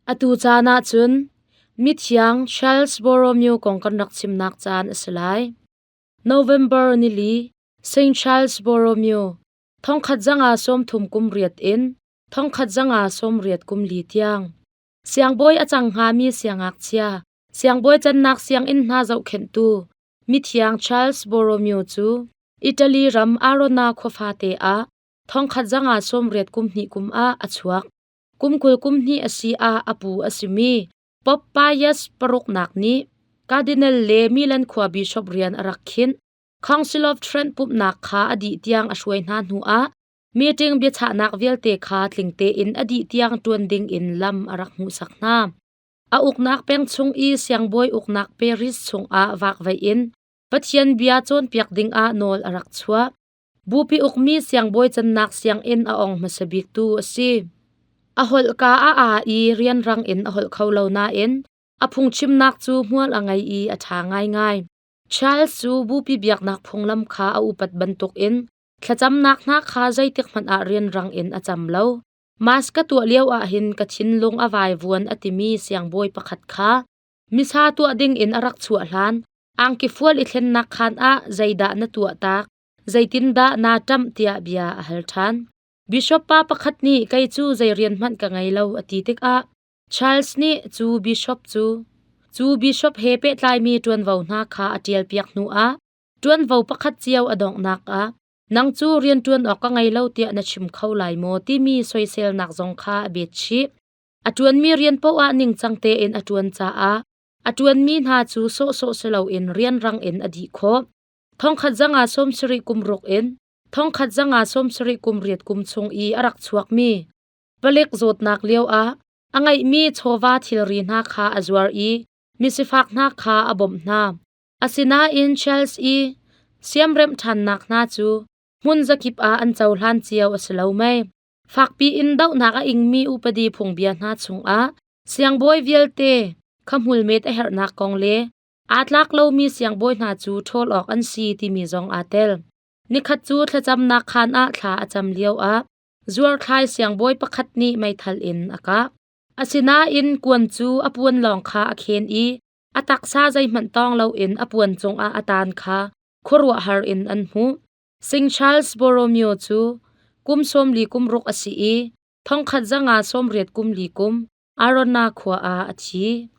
Atu caan ahcun mithiang Charles Borromeo kong kan rak chimnak caan a si lai. November nili St. Charles Borromeo thongkhat zanga sawmthum kum riat in thongkhat zanga sawmriat kum li tiang. Siangbawi a cang hngami siangngakchia, siangbawi cannak sianginn hna zohkhenhtu mithiang Charles Borromeo cu Italy ram Arona khuafate ah thongkhat zanga sawmriat kum hnih kum ah a chuak. Kum 20 kum hnih a si ah a pu a simi Pope Pius paruknak nih Cardinal le Milan khua bishop rian a rak khinh. Council of Trent pumhnak kha a dih tiang a hruai hna hnuah meeting biachahnak vialte kha tling tein a dih tiang ṭuan ding in lam a rak hmuhsak hna. A uknak peng chung i siangbawi uknak Paris chungah vakveih in Pathian bia cawnpiak dingah nawl a rak chuah. Bupi ukmi siangbawi cannak sianginn a ong hmasa biktu a si. A holhka a aa i rianrang in a holh kho lo nain a phungchimnak cu hmual a ngei i a ṭha ngaingai. Charles cu bupi biaknak phunglam kha a upat bantukin thlacamnak hna kha zeitikhmanh ah rianrang in a cam lo. Mass ka tuah lio ahhin ka thinlung a vaivuan a timi siangbawi pakhat kha misa tuah dingin a rak chuah hlan angki fual i thlennak khaan ah zeidah na tuah tak, zeitindah naa ṭamh tiah bia a hal ṭhan. Bishop pa pakhat nih kei cu zei rian hmanh ka ngei lo a ti tikah Charles nih cu bishop cu cu bishop he pehtlaimi ṭuanvo hna kha a ṭialpiak hnuah ṭuanvo pakhat cio a donghnak ah nang cu rianṭuan awk ka ngei lo tiah na chim kho lai maw timi soiselnak zong kha a bet chih. A ṭuanmi rian poah ningcang tein a ṭuan caah a ṭuanmi hna cu sawhsawh si loin rianrang in a dih khawh. Thongkhat zanga sawmsarih kum ruk in thongkhat zanga sawmsarih kum riat kum chung i a rak chuakmi palik zawtnak lioah a ngeihmi chawva thilri hna kha a zuar i misifak hna kha a bawmh hna. Asinain Charles i siamremh ṭhannak hna cu hmun zakip ah an cohlan cio a si lo mei. Fakpi in dohnak a ingmi upadi phungbia hna chungah siangbawi vialte kha hmulmet a herhnak kong le aa tlak lomi siangbawi hna cu ṭhawl awk an si timi zong aa tel. Nikhat cu thlacamnak khaan ah thla a cam lioah zuarthlai siangbawi pakhat nih meithal in a kah. Asinain kuan cu a puan lawng kha a khen i a taksa zeihmanh tawng loin a puan cungah a taan kha khuaruahhar in an hmuh. St. Charles Borromeo cu kum 40 kum ruk a si i thongkhat zanga 80 kum li kum Arona khua ah a thi.